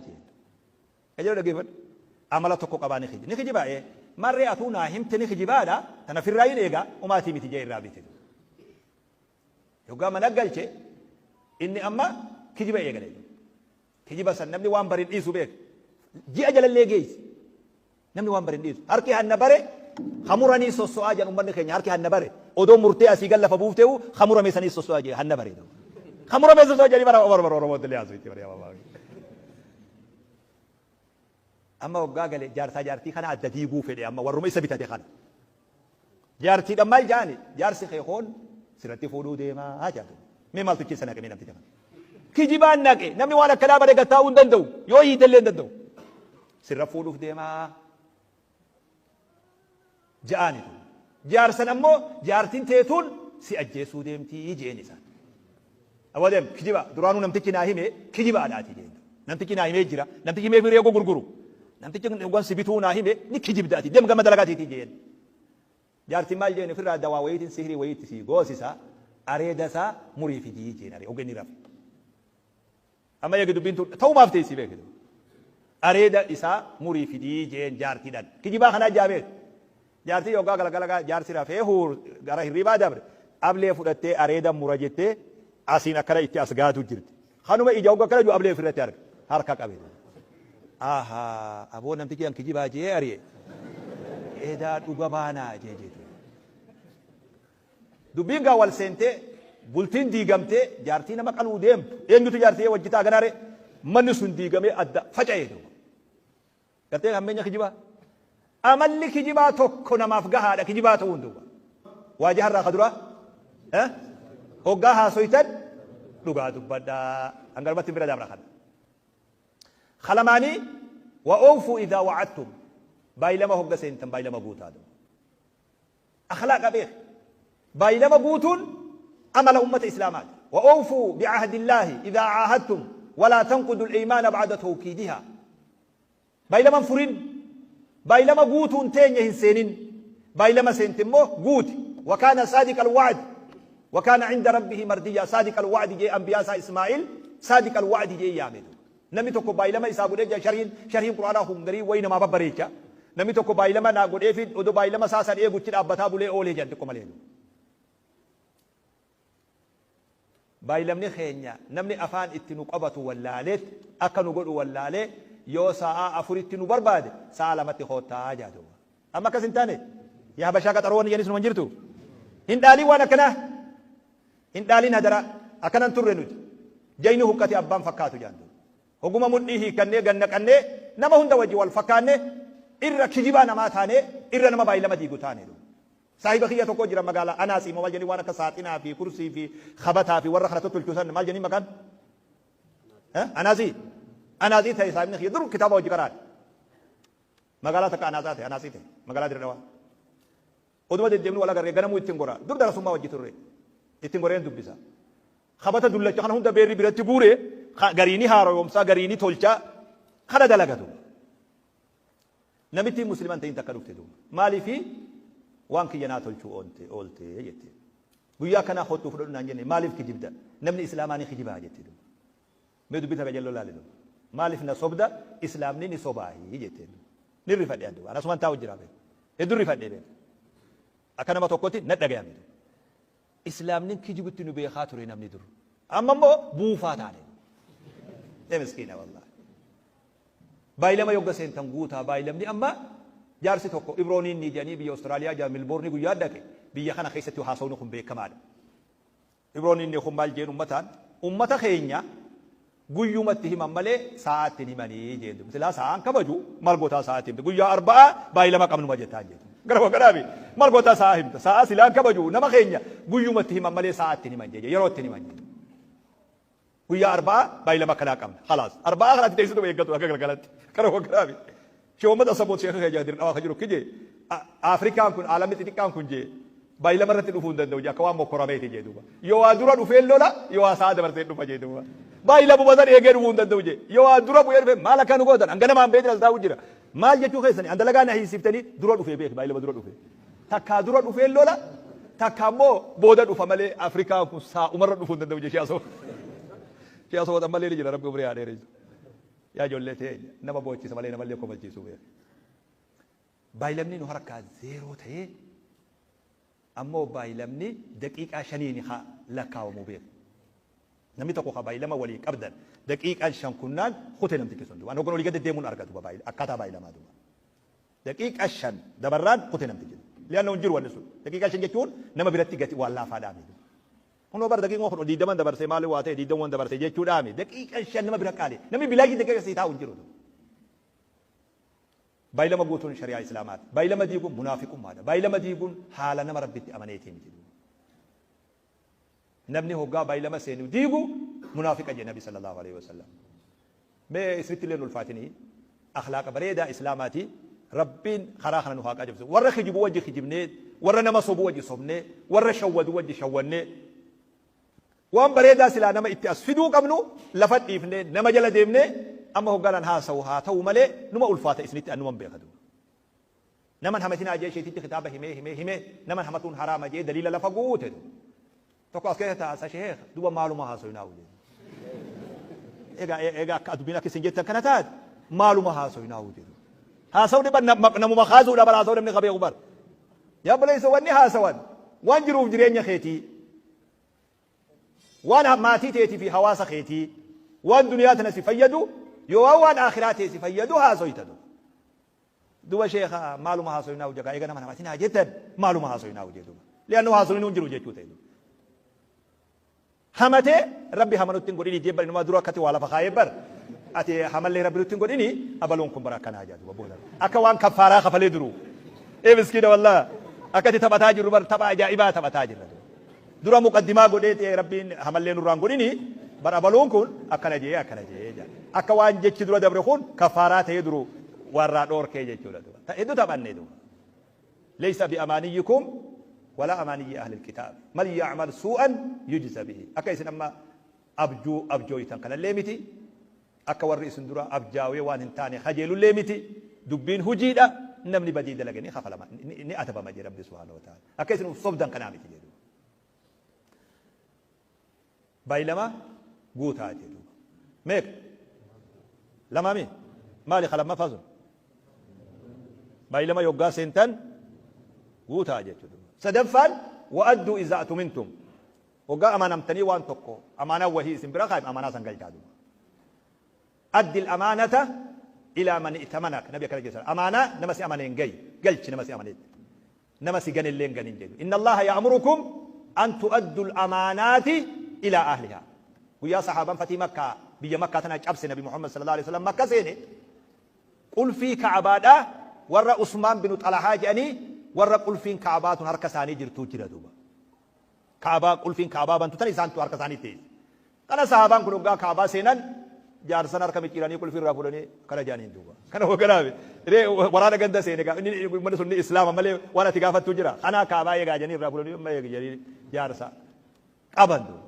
jeen. Qajeeloo dhaggeeffadhu. Amala tokko qabaa ni kijiba. Ni kijibaa ee. Marree atuu naa himte ni kijibaadha tana firraa hin eega umaatii miti jee irraa bite. Yoggaa mana galche inni amma kijiba eegale. Kijiba san namni waan bare hin dhiisu beek. Ji'a jalallee geessi. Namni waan bare hin dhiisu. Harki hanna bare hamuranii sosso'aa jedhan ummanni keenya harki hanna bare. Odoo murtee asii gad lafa buufteewu hamurame sanii sosso'aa jedhe hanna bare. Hamurame sosso'aa jedhanii bara bara bara Oromootti illee haasofti bara yaa Amma waggaa gale jaarsaa jaartii kana adda diiguu fedhe amma warruma isa bitate kana. Jaartiidhaan maal jedhani? Jaarsi kee koon sirratti fuudhuu deemaa jedhan. Mee maaltu keessa naqe mee namticha kana? Kijibaan naqe namni waan akkanaa bare gad taa'uu hin danda'u yoo hiite illee hin danda'u. Sirra fuudhuuf deemaa ja'aani. Jaarsan ammoo jaartiin teetuun si ajjeesuu deemtii jeen isaan. Aboo deem kijiba duraanuu namtichi naa hime kijibaadhaati jeen. Namtichi naa himee jira namtichi mee firee gurguru namtichi wan si bituu naa hime ni kijibdaati deem gama dalagaatiitii jeen. Jaartiin maal jeen ofirraa dawaa wayiitiin sihrii wayiitti sii goosisa areeda isaa murii fidii jeen aree ogeenni rafe. Amma eegi dubbiin tun ta'umaaf teessi beeki. Areeda isaa murii fidii jeen jaartiidhaan. Kijibaa kanaa jaa beeki. Jaartii yoggaa galgala jaarsi rafee huur gara hirribaa dabre ablee fudhattee areeda mura jettee asiin akkana itti as gaatu jirti. Kanuma ija hogga akkana jiru ablee ofirratti arga. Harka qabe. Ahaa aboo namtichi an kijibaa jee ari'e. Edaa dhuga baanaa jee jechuudha. Dubbiin gaa wal seentee bultiin diigamtee jaartii nama qaluu deemtu eenyutu jaartii wajji ta'a ganaa ree manni sun diigamee adda faca'ee duuba. Gartee hammeenya kijibaa. Amalli kijibaa tokko namaaf gahaadha kijibaa ta'uun duuba. Waajaha irraa ka duraa hoggaa haasoytan dhugaa dubbadhaa hangarumatti bira dabra kana. Kalamaanii wa oofuu idaa wa'adtum baay'ilama hogga seentan baay'ilama guutaa duuba. Akhlaaqa beeki. Baay'ilama guutuun amala ummata Islaamaati. Wa awfuu bi'ahdillaahi idhaa caahadtum walaa tanqudu al-eymaana ba'da tawkiidihaa. Baay'ilama hin furin. Baay'ilama guutuun teenya hin seenin. Baay'ilama seente immoo guuti. Wa kaana saadiqa al-wa'd. Wa kaana cinda rabbihi mardiyyaa. Saadiqa al-wa'di jee anbiyaa isaa Ismaa'il saadiqa al-wa'di jee yaame. Namni tokko baay'ilama isaa godhee jira sharhiin sharhiin qur'aanaa kun garii wayi namaa babbareecha. Namni tokko baay'ilama naa godheefi odoo baay'ilama isaa san eegutti dhaabbataa bulee oolee jedhan xiqqoo malee. Baay'ilamni keenya namni afaan itti nu qabatu wallaaleet akka nu godhu wallaalee yoo sa'aa afuritti nu barbaade sa'aa lamatti koottaa jaa duuba. Amma akkas hin taane yaa habashaa qaxaroo wanni jedhanis numa hin jirtu. Hin dhaalin waan akkanaa. Hin dhaalin hadaraa. Akkana hin turre nuti. Jayni huqqate abbaan fakkaatu jaan duuba. Hoguma mudhii hiikkannee gad naqannee nama hunda wajji wal fakkaanne irra kijibaa namaa taanee irra nama baay'ilama diigu taane duuba. Saahiba kiyya tokko jira magaalaa Anaasii moo maal jedhanii waan akka saaxinaa fi kursii fi kabataa fi warra kana tottolchu san maal jedhanii maqaan? Anaasii. Anaasii ta'e saahibni kiyya dur kitaaba wajji qaraane. Magaalaa takka Anaasaa ta'e Anaasii ta'e magaalaa Dirre Dhawaa. Oduma deddeemnu wal agarree ganamuu ittiin gora. Dur darasummaa wajji turre. Ittiin goreen dubbisa. Kabata dullacha kana hunda beerri biratti guure garii ni haaroyomsaa garii ni tolchaa kana dalagatu. Namittiin musliman ta'in takka dhufte duuba. Maaliifi waan kiyya naa tolchuu oolte oolte jette. Guyyaa akkanaa kottuu fudhadhu naan jenne maaliif kijibda? Namni islaamaa ni kijibaa jette duuba. Mee dubbii tana jalloo laali duuba. Maaliif na sobda islaamni ni sobaahi jetteen duuba. Ni rifadhe an duuba. An asuman taa'u jira beeku. Hedduu rifadhe beeku. Akka nama tokkotti na dhagayame duuba. Islaamni kijibutti nu beekaa ture namni dur. Amma immoo buufaa taane. Ee miskiina wallahi. Baay'ilama yogga seentan guutaa baay'ilamni amma jaarsi tokko Ibrooniin ni jedhanii biyya Austraaliyaa jira Milboorni guyyaa dhaqe biyya kana keessatti haasawni kun beekamaadha. Ibroon inni kun maal jeen ummataan? Ummata keenya guyyumatti himan malee saa'aatti hin himanii jeen dubbi. Silaa saa'aan kabaju maal gootaa saa'aatti himta. Guyyaa arba'aa baay'ilama qabnuma jettaan jeen. Gara wagganaami maal gootaa saa'aa himta. Saa'aa silaan kabaju nama keenya guyyumatti himan malee saa'aatti hin himan jee yerootti hin himan jee. Guyyaa arba'aa baay'ilama akkanaa qabna. Khalaas. Arba'aa kanatti teessituma eeggatu akka galgalatti. Kana hogganaafi. Sheekh Muhammad Asaboot sheekha keenya dirqamaa kan jiru kijee Afrikaan kun aalamni xixiqqaan kun jee baay'ilama irratti dhufuu hin danda'u jee akka waan mokkorameeti jee duuba. Yoo waa dura dhufee lola yoo waa sa'a dabarsee dhufa jee duuba. Baay'ilama san eegee dhufuu hin danda'u jee. Yoo waa dura bu'ee dhufe maal akka nu gootan hanga namaan beekni as taa'u jira. Maal jechuu keessani an dalagaa na hiisiftanii dura dhufee beeki baay'ilama dura dhufee. Takkaa dura dhufee lola takka ammoo booda dhufa malee Afrikaan kun saa'umarra dhufuu hin danda'u jee Sheekh Asaboot. Sheekh Asaboot ammallee ni jira rabbi umrii haa dheeressu. Yaa ijoollee teenya, nama boochisa malee namallee kofalchiisuu beeka. Baay'ilamni nu harkaa zeeroo ta'ee, ammoo baay'ilamni daqiiqaa shaniini haa lakkaawamuu beeka. Namni tokko ka baay'ilama walii qabdan daqiiqaan 5 kunnaan kute namtichi sun duuba. An hoggan olii gad deddeemuun arga duuba akkaataa baay'ilamaa duuba. Daqiiqaa 5 dabarraan kute namtichi. Li'anna hin jiru wanni sun. Daqiiqaa 5 jechuun nama biratti gati waan laafaadhaa miti. Kunoo bar daqiiquma kun 20 dabarsee maali waa ta'e 20 dabarsee jechuudhaa miti. Daqiiqaan 5 nama bira qaali. Namni bilaashii daqiiqa sii taa'u hin jiru. Baay'ilama guutuun shari'aa Islaamaati. Baay'ilama diiguun munaafiqummaadha. Baay'ilama diiguun haala nama Rabbitti amaneetii miti. Namni hoggaa baay'ilama seenu diigu munaafiqa jedhe Nabi sallallahu alaihi wasallam. Mee isinitti illee hin ulfaatinii akhlaaqa bareedaa Islaamaati. Rabbiin karaa kana nu haa qajeelchu. Warra kijibu wajji kijibnee, warra nama sobu wajji sobnee, warra shawwadu wajji shawwannee, waan bareedaa silaa nama itti as fiduu qabnu lafa dhiifnee nama jala deemnee, amma hoggaan an haasawu haa ta'u malee numa ulfaata isinitti, an numan beeka duuba. Naman hamatinaa jee sheetichi kitaaba himee himee himee, naman hamatuun haraama jee daliila lafa guute. Tokko as keessa taa'asa, sheekh, duba maaluma haasoyinaa jee. Egaa egaa akka dubbiin akka isin jettan kana taate maaluma haasoyinaa jedhu. Haasawni bar namuma kaasuudha bar, haasawni namni qabeeku bar. Yaa obboleessa, wanni haasawan waan jiruuf jireenya keetii, waan maatii teetii fi hawaasa keetii, waan duniyaa tana si fayyadu yoo waan akhiraa tee si fayyadu haasoyta. Duba sheekha, maaluma haasoynaa jagaa, eega nama namatinaa jettan maaluma haasoynaa jee duba. Li'annoo haasoynuu hin jiru jechuu ta'e. Hamatee Rabbi hamanutti hin godhini jee bar, inumaa dura akkati waa lafa kaayee bar. Ati hamallee Rabbi nutti hin godhini, abaluun kun bara akkanaa jaa duba booda. Akka waan kaffaaraa kafalee duru. Ee miskiina, wallaa akkati taphataa jirru bar, tapha ajaa'ibaa taphataa jirra. Dura muqaddimaa godhee ta'e, Rabbiin hamallee nurraan godhini bar, abaluun kun akkana jee akkana jee jaa. Akka waan jechi dura dabre kun kaffaaraa ta'ee duru warraa dhoorkee jechuudha duba. Hedduu taphannee duba. Laysa bi amaaniyyikum wala amaaniyyi ahli kitaab. Man ya'mal suu'an yujza bihi. Akka isin amma abjuu abjooytan kanallee miti. Akka warri isin dura abjaawee waan hin taane kajeelullee miti. Dubbiin hujiidha. Namni badii dalage ni kafalama, ni adabama jedhe Rabbi subhaanahu wa ta'ala. Akka isin uf sobdan kanaa miti jedhu. Baay'ilama guutaa jedhu. Meeqa? Lamaami? Maali ka lammaffaa sun? Baay'ilama yoggaa seentan guutaa jechuudha. Sadaffaan, wa'adduu izaa atumintum. Waggaa amanamtanii waan tokko amaanaa wahii isin bira kaayame, amaanaa san galchaa duuba. Addi amaanata ilaa man i'tamanak, Nabi akkana jedhan. Amaanaa nama si amaneen gayi, galchi nama si amaneetti. Nama si ganellee hin ganin jedhu. Inna Allaha ya'murukum an tu'addu al-amaanaati ilaa ahlihaa. Guyyaa sahaabaan fatii Makkaa, biyya Makkaa tana cabse, Nabi Muhammad sallallahu alaihi wasallam Makka seene, qulfii Ka'abaadhaa warra Usmaan binu Xalahaa jedhanii, warra qulfiin Ka'abaa tun harka isaanii jirtuu jira duuba. Ka'abaa, qulfiin Ka'abaa bantu tan isaantu harka isaanii teesse. Kana sahaabaan kun hoggaa Ka'abaa seenan jaarsan harka micciiranii qulfii irraa fuudhanii kana jedhaniin duuba. Kana hogganaa ree waraana ganda seene gaa inni uummanni sun ni Islaama malee waan ati gaafattu jira. Kana Ka'abaa eegaa jedhanii irraa fuudhanii amma eegi jedhanii jaarsa qaban duuba.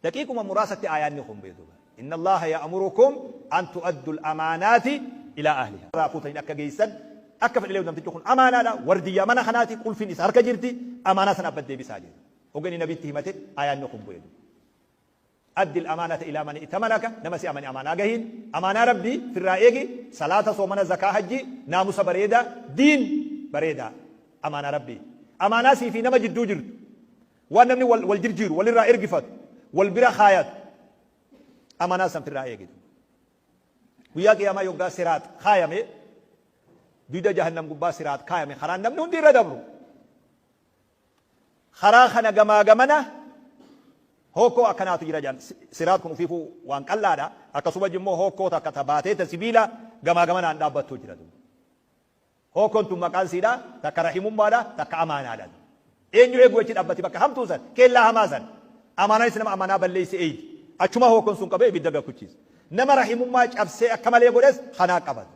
Daqiiquma muraasatti aayaanni kun bu'e duuba. Inna Allaha ya'murukum an tu'addu al-amaanaati ilaa ahliha. Irraa fuutanii akka geessan akka fedhe namtichi kun amaanaadha, wardiyyaa mana kanaati, qulfiin isa harka jirti, amaanaa sana abbatti deebisaa jedhu. Hogganni Nabitti himate aayaanni kun bu'e duuba. Addi al-amaanata ilaa man i'tamanaka, nama si amane amaanaa gahiin, amaanaa Rabbii firraa eegi, salaata, soomana, zakaa, hajji, naamusa bareedaa, diin bareedaa, amaanaa Rabbii. Amaanaa sii fi nama jidduu jirtu, waan namni wal, wal jirjiiru, walirraa ergifatu, wal bira kaayatu, amanaa san firraa eegitu. Guyyaa qiyaamaa yoggaa siraax kaayame, duyda jahannam gubbaa siraax kaayame, karaan namni hundi irra dabru. Karaa kana gamaa gamana hokkoo akkanaatu jira jedhan. Siraax kun ufiifuu waan qal'aadha. Akkasuma immoo hokkoo takka ta baatee ta sibiila gamaa gamanaan dhaabbattuu jira. Hookkoon tun maqaan siidha, takka rahimummaadha, takka amaanaadha. Eenyu eeguu achi dhaabbati bakka hamtuu san, keellaa hamaa san? Amaanaanis nama amaanaa balleeyse eeydi. Achuma hookkoon sun qabee ibidda gakuchiisa. Nama rahimummaa cabsee akka malee godhes kanaa qabatu.